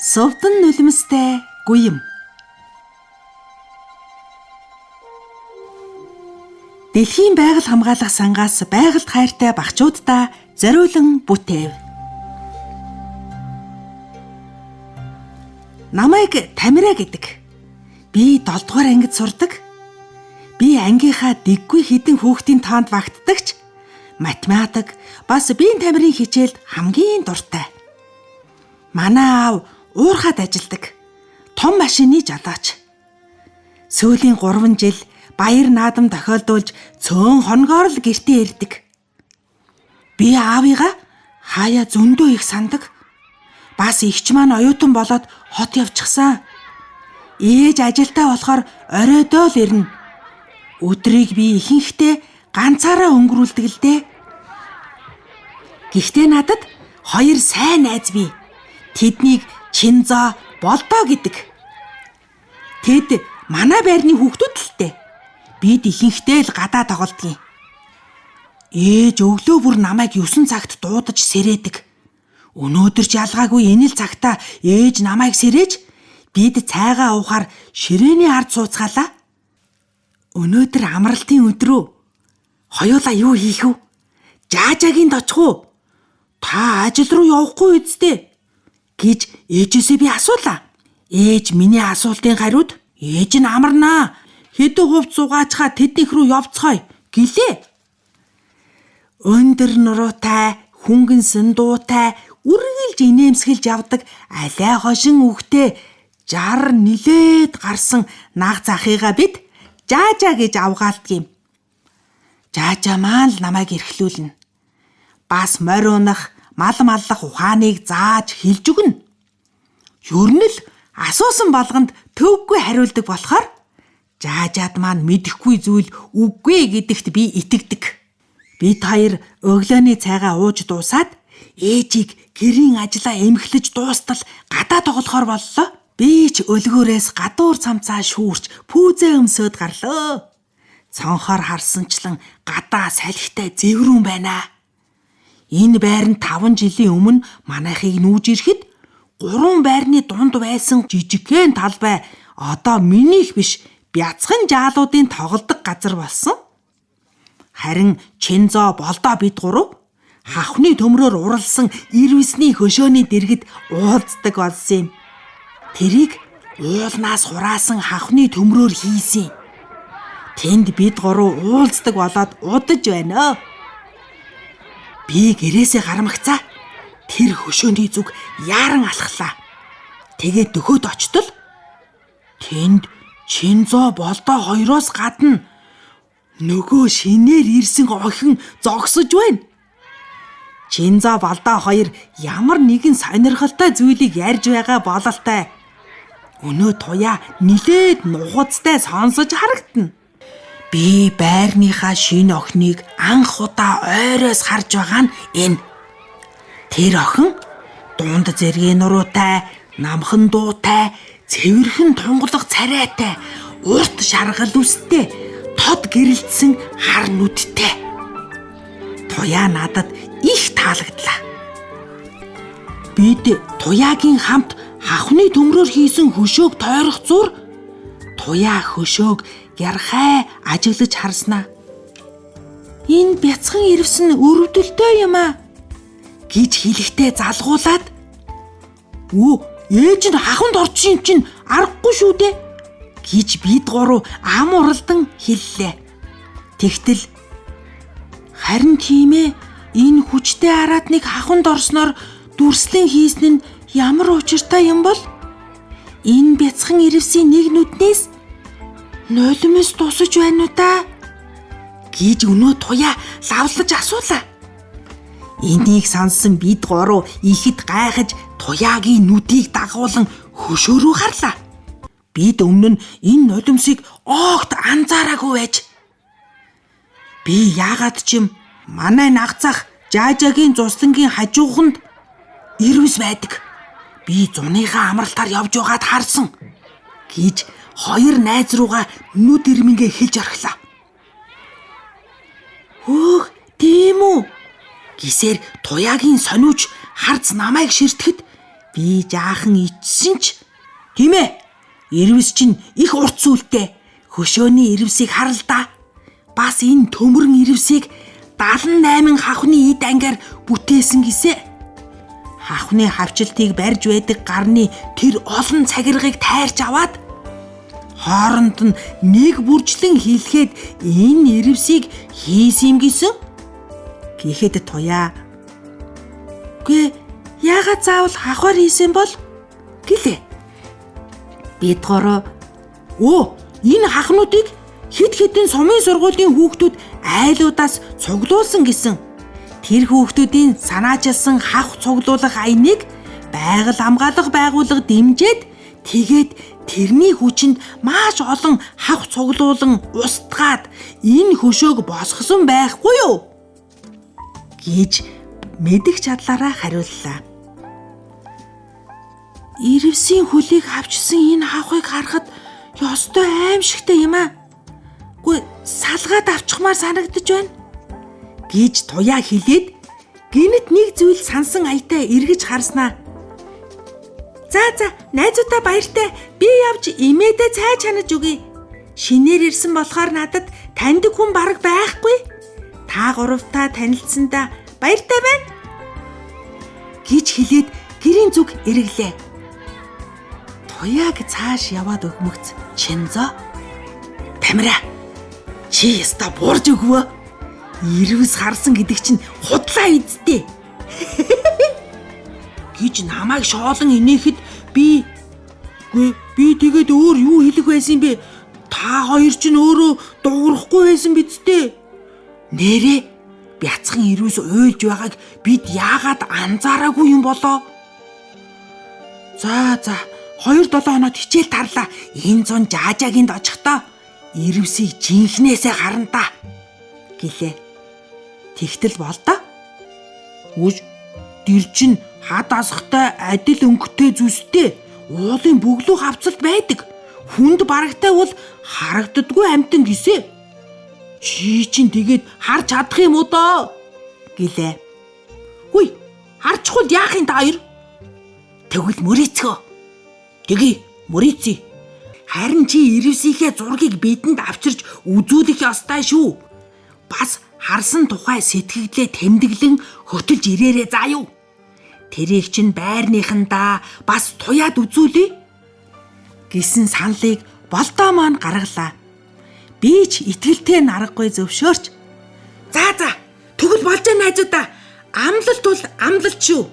Сувдан нулимстай гуйм. Дэлхийн байгаль хамгаалах сангаас байгальд хайртай багчуудаа зориулан бүтээв. Намайг Тамира гэдэг. Би 7 дугаар ангид сурдаг. Би ангийнхаа дэггүй хэдэн хүүхдийн тоонд багтдагч математик бас биеийн тамирын хичээлд хамгийн дуртай. Манай аав уурхад ажилдаг. Том машины жалаач. Сүүлийн 3 жил баяр наадам тохиолдуулж цөөн хоногоор л гэртээ ирдэг. Би аавыгаа хаяа зөндөө их сандаг. Бас эгч маань оюутан болоод хот явчихсан. Ээж ажилтаа болохоор оройдоо л ирнэ. Өдрийг би ихэнхдээ ганцаараа өнгөрүүлдэг л дээ. Гэхдээ надад хоёр сайн найз бий. Тэднийг Чинзоо, Болдоо гэдэг. Тэд манай байрны хүүхдүүд л дээ. Бид ихэнхдээ л гадаа тоглодгийн. Ээж өглөө бүр намайг 9 цагт дуудаж сэрээдэг. Өнөөдөр ч ялгаагүй энэ л цагта ээж намайг сэрээж бид цайгаа уухаар ширээний ард сууцгаалаа. Өнөөдөр амралтын өдөр үү? Хоёулаа юу хийх вэ? Жаажагийн очих уу? Та ажил руу явахгүй үсттэй гэж ээжээсээ би асуулаа. Ээж миний асуултын хариуд ээж нь амарнаа. Хэдэн хувц угаачхаа тэднийх рүү явцгаая гэлээ. Өндөр нуруутай, хүнгэнсэн дуутай, үргэлж инээмсэглэж явдаг алиа хошин үхтэй 60 нилээд гарсан наг захыгаа бид жаажа гэж авгаалдаг юм. Жаажа маань л намайг эрхлүүлнэ. Бас морь унах, мал маллах ухааныг зааж хэлж өгнө. Ер нь л асуусан болгонд төвөггүй хариулдаг болохоор жаажаад маань мэдэхгүй зүйл үгүй гэдэгт би итгэдэг. Бид хоёр өглөөний цайгаа ууж дуусаад ээжийг гэрийн ажлаа эмхлэж дуустал гадаа тоглохоор боллоо. Би ч өлгөөрөөс гадуур цамцаа шүүрч пүүзээ өмсөөд гарлаа. Цонхоор харсанчлан гадаа салхитай зэврүүн байна. Энэ байр нь 5 жилийн өмнө манайхыг нүүж ирэхэд 3 байрны дунд байсан жижигхэн талбай одоо минийх биш бяцхан жаалуудын тоглодог газар болсон. Харин Чинзоо, Болдоо бид гурав хавхны төмрөөр уралсан ирвэсний хөшөөний дэргэд уулздаг болсон юм. Тэрийг уулнаас хураасан хавхны төмрөөр хийсэн. Тэнд бид гурав уулздаг болоод удаж байна. Би гэрээсээ гармагцаа тэр хөшөөний зүг яаран алхлаа. Тэгээд дөхөөд очтол тэнд Чинзоо, Болдоо хоёроос гадна нөгөө шинээр ирсэн охин зогсож байна. Чинзоо, Болдоо хоёр ямар нэгэн сонирхолтой зүйлийг ярьж байгаа бололтой. Өнөө туяа нилээд нухацтай сонсож харагдана. Би байрныхаа шинэ охиныг анх удаа ойроос харж байгаа нь энэ. Тэр охин дунд зэргийн нуруутай, намхан дуутай, цэвэрхэн тунгалаг царайтай, урт шаргал үстэй, тод гэрэлтсэн хар нүдтэй. Туяа надад их таалагдлаа. Бид Туяагийн хамт хавхны төмрөөр хийсэн хөшөөг тойрох зур Туяа хөшөөг ярхай ажиглаж харснаа. Энэ бяцхан ирвсэн өрөвдөлтөө юм аа гэж хэлэхдээ залгуулад өө ээж нь хаханд орчих юм чинь аргагүй шүү дээ гэж бид гурав ам уралдан хэллээ. Тэгтэл харин тийм ээ, энэ хүчтэй араатныг хаханд орсноор дүрслэн хийсэн нь ямар учиртай юм бол? Энэ бяцхан ирвсийн нэг нүднээс нулимс тусаж байна уу та гэж өнөө туяа лавлаж асуулаа. Энийг сонссон бид гурав ихэд гайхаж Туяагийн нүдийг дагуулan хөшөө рүү харлаа. Бид өмнө нь энэ нулимсыг огт анзаараагүй байж. Би яагаад ч юм манай нагцах Жаажагийн зуслангийн хажууханд ирвэс байдаг. Би зуныхаа амралтаар явж байгаад харсан гэж хоёр найз руугаа нүд ирмэнгээ хэлж орхилоо. Хөөх, тийм үү? Гисээр Туяагийн сониуч харц намайг ширтгэхэд Би жаахан ичсэн ч тийм ээ. Ирвэс чинь их урт сүлтэй. Хөшөөний ирвсийг харал да. Бас энэ төмөрн ирвсийг 78 хавхны эд ангаар бүтээсэн гисэ. Хавхны хавчилтыг барьж байдаг гарны тэр олон цагиргыг тайрч аваад хооронд нь нэг бүржлэн хилхэд энэ ирвсийг хийсэн юм гисэн. Гэхэд туяа. Үгүй яагаад заавал хавхаар хийсэн бол гэлээ. Бид гурав өө энэ хахнуудыг хэд хэдэн сумын сургуулийн хүүхдүүд айлуудаас цуглуулсан гэсэн. Тэр хүүхдүүдийн санаачилсан хавх цуглуулах аяныг байгаль хамгаалах байгууллага дэмжиж тэгээд тэрний хүчинд маш олон хавх цуглуулан устгаад энэ хөшөөг босгосон байхгүй юу гэж мэдэх чадлаараа хариуллаа. Ирвсийн хөлийг авчсан энэ хавхыг харахад ёстой аимшигтай юм аа. Үгүй салгаад авчихмаар санагдаж байна гэж туяа хэлээд гинэт нэг зүйл сансан аятай эргэж харснаа. За за найзуудаа баяртай би явж имээдээ цай чанаж өгье. Шинээр ирсэн болохоор надад таньдаг хүн бараг байхгүй. Та гуравтаа танилцсандаа баяртай байна гэж хэлээд гэрийн зүг эргэлээ. Туяаг цааш яваад өгмөгц Чинзо. Тамира чи яста буурж өгвөө. Ирвэс харсан гэдэг чинь худлаа эзтэй гэж намайг шоолон инээхэд би үгүй би тэгээд өөр юу хэлэх байсан бэ? Та хоёр чинь өөрөө дуурахгүй байсан биз дээ. Нэрээ бяцхан ирвэс уйлж байгааг бид яагаад анзаараагүй юм болоо? За за 2-7 хоноод хичээл тарлаа. Энэ зун жаажагийн очихдоо ирвсийг жинхнээсээ харна та гэлээ. Тэгтэл болдоо. Үгүй дэр чин хад асахтай адил өнгөтэй зүстэй уулын бөглүү хавцалт байдаг. Хүнд барагтай бол харагддаггүй амтан гисэ. Чи чин тэгээд харж чадах юм уу доо гэлээ. Хүй харчихвал яах юм та хоёр? Тэгвэл мөрийцгөө. Тэгье мөрийцье. Харин чи ирвсийнхээ зургийг бидэнд авчирч үзүүлэх ёстой шүү. Бас харсан тухай сэтгэгдлээ тэмдэглэн хөтөлж ирээрээ заа юу. Тэрийг чинь байрныхандаа бас туяад үзүүлье гэсэн саналыг болдоо маань гаргалаа. Би ч итгэлтэй наргагүй зөвшөөрч за за тэгвэл болж байна найзуудаа. Амлалт бол амлалт шүү.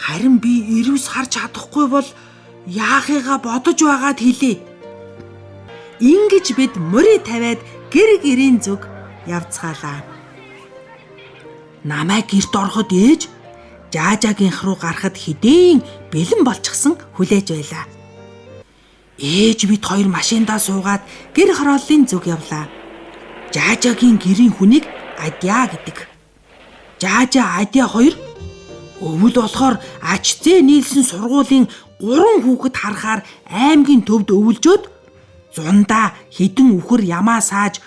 Харин би ирвэс харж чадахгүй бол яахыгаа бодож байгаад хэлье. Ингэж бид мөрий тавиад гэр гэрийн зүг явцгаалаа. Намайг гэрт ороход ээж Жаажаагийнх руу гарахад хэдийн бэлэн болчихсон хүлээж байлаа. Ээж бид хоёр машиндаа суугаад гэр хорооллын зүг явлаа. Жаажаагийн гэрийн хүнийг Адья гэдэг. Жаажаа Адья хоёр өвөл болохоор ачзээ нийлсэн сургуулийн 3 хүүхэд харахаар аймгийн төвд өвлжөөд зундаа хідэн үхэр ямаа сааж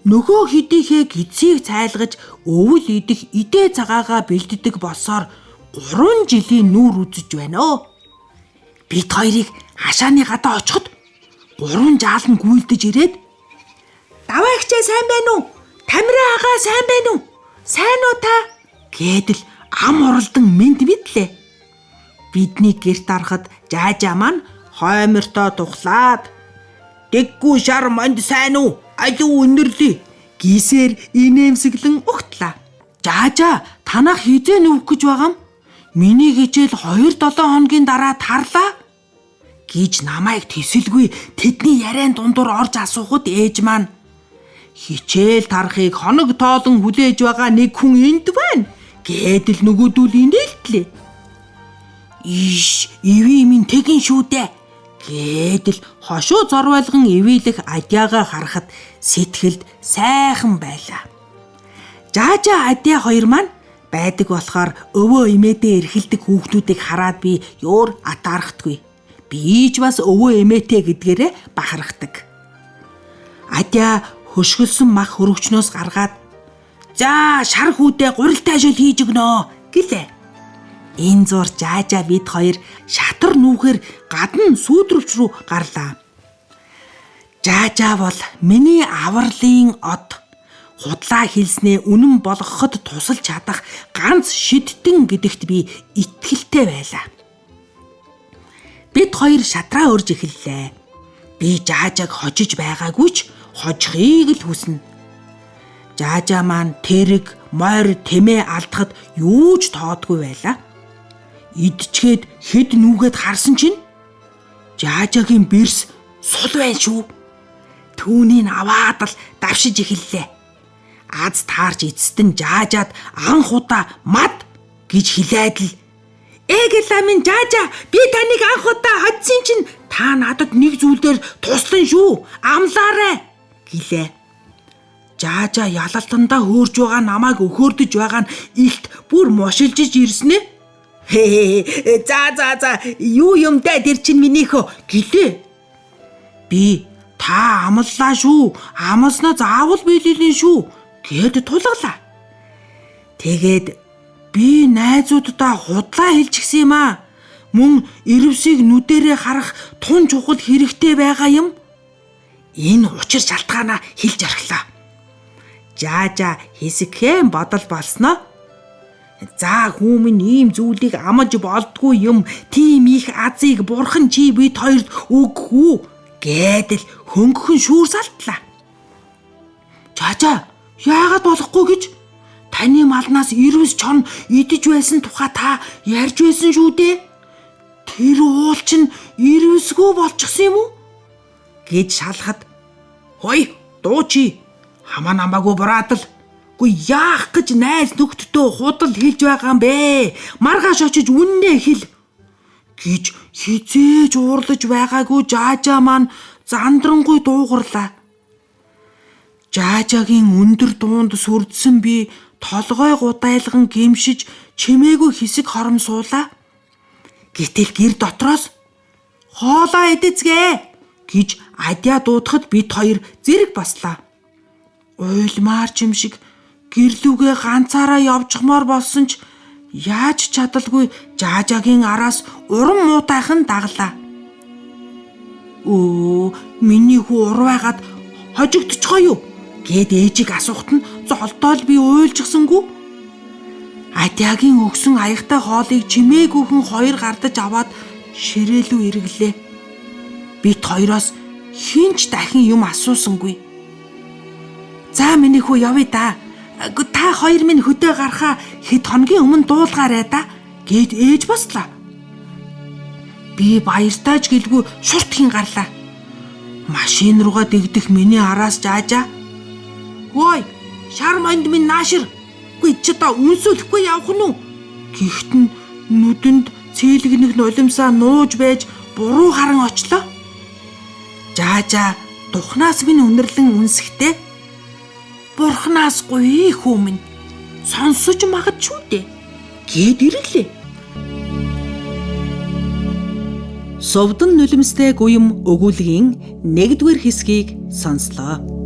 нөгөө хэдийнхээ гидсийг цайлгаж өвөл идэх идэ цагаагаа бэлддэг болсоор 3 жилийн нүүр үзэж байна оо. Бид хоёрыг хашааны гадаа очиход 3 жаал нь гүйлдэж ирээд даваа ихчээ сайн байна уу? Тамира агаа сайн байна уу? Сайн уу та? Гэдэл ам уралдан мэд мэдлээ. Бидний гэрт арахад жаажаа маань хоймортой тухлаад дэггүй шар манд сайн уу? Алуу өнөрлөө гисээр инээмсэглэн угтлаа. Жаажаа танах хизээ нүүх гэж байгаам? Миний хичээл 2-7 хоногийн дараа тарлаа гэж намайг тэсэлгүй тэдний яриан дундуур орж асуухад ээж маань хичээл тарахыг хоног тоолон хүлээж байгаа нэг хүн энд байна гэдэл нөгөөдөл инээлтлээ. Иш, ивэ минь тэгин шүү дээ гэдэл хошуу зорвайлган ивэлэх адьяага харахад сэтгэлд сайхан байлаа. Жаажаа адья хоёр маань байдаг болохоор өвөө эмээдээ эрхэлдэг хүүхдүүдийг хараад би ёор атаархдаггүй. Би ч бас өвөө эмээтэй гэдгээрээ бахархдаг. Адья хөшгөлсөн мах хөрөгчнөөс гаргаад за шар хүүдээ гурилтай ажил хийж өгнө гэлээ. Энэ зур Жаажаа бид хоёр шатар нүүхээр гадна сүүдрвч рүү гарлаа. Жаажаа бол миний авралын од. Худлаа хэлснээ үнэн болгоход тусалж чадах ганц шидтэн гэдэгт би итгэлтэй байлаа. Бид хоёр шатраа өрж эхэллээ. Би Жаажааг хожиж байгаагүй ч хожихыг л хүснэ. Жаажаа маань тэрэг, морь, тэмээ алдахад юу ч тоодгүй байлаа. Идчгээд хэд нүгэд харсан чинь Жаажаагийн бэрс сул байна шүү. Түүнийг аваад л давшиж эхэллээ. Аз таарч эцэст нь Жаажаад анх удаа мад гэж хэлээд л "Эгла минь Жаажаа, би таныг анх удаа хоцсон чинь та надад нэг зүйл дээр туслан шүү. Амлаарай" гэлээ. Жаажаа ялалтандаа хөөрж байгаа намайг өхөөрдөж байгаа нь илт бүр мушилжиж ирсэн ээ. "Хээ, за за за, юу юм дэ тэр чинь минийхөө" гэлээ. Би "Та амллаа шүү. Амласнаа заавал биелүүлнэ шүү" гэд тулгалаа. Тэгээд би найзууддаа худлаа хэлчихсэн юм аа. Мөн ирвсийг нүдэрээ харах тун чухал хэрэгтэй байгаа юм. Энэ учир шалтгаанаа хэлж орхилоо. Жаажаа хэсэгхэн бодол болсноо. За хүмүүн ийм зүйлийг амж болдгүй юм. Тийм их азыг бурхан чи бид хоёрт өгөх үү гэдэл хөнгөхөн шүүр салтлаа. Жаажаа яагаад болохгүй гэж таны малнаас ирвэс чон идэж байсан тухай та ярьж байсан шүү дээ. Тэр уул чинь ирвэсгүй болчихсон юм уу гэж шалахад "Хой дуу чи хамаа намаагүй бураадал. Үгүй яах гэж найз нөхдөдөө худал хэлж байгаа юм бэ? Маргааш очиж үннээ хэл" гэж хизээж уурлаж байгаагүй Жаажаа маань зандрангүй дуугарлаа. Жаажаагийн өндөр дуунд сүрдсэн би толгой гудайлган гимшиж чимээгүй хэсэг хором суулаа. Гэтэл гэр дотроос "Хоолоо идэцгээ" гэж адиа дуудахад бид хоёр зэрэг бослоо. Уйлмаар ч юм шиг гэрлүүгээ ганцаараа явчихмаар болсон ч яаж чадалгүй Жаажаагийн араас уран муутайхан даглаа. Өө, миний хүү урвайгаад хожигдчихоо юу гэд ээжийг асуухт нь золдоол би уйлжсангүй. Адиагийн өгсөн аягтай хоолыг чимээгүйхэн хоёр гардаж аваад ширээлүү эргэлээ. Бид хоёроос хэн ч дахин юм асуусангүй. "За миний хүү явъя да. Та хоёр минь хөдөө гарахаа хэд хоногийн өмнө дуулгаарай да" гэд ээж бослоо. Би баяртай ч гэлгүй шурт хин гарлаа. Машин руугаа дэгдэх миний араас Жаажаа "Хөөй, шар монд минь наашир. Үгүй чи та үнсүүлэхгүй явах нь уу?" Гэхдээ нь нүдэнд цэйлэгнэх нулимсаа нууж байж буруу харан очлоо. Жаажаа духнаас минь үнэрлэн үнсэхдээ "Бурхнаас гуй хүү минь сонсож магад шүү дээ" гэд ирэглээ. Сувдан нулимстай гуйм өгүүлгийн 1-р хэсгийг сонслоо.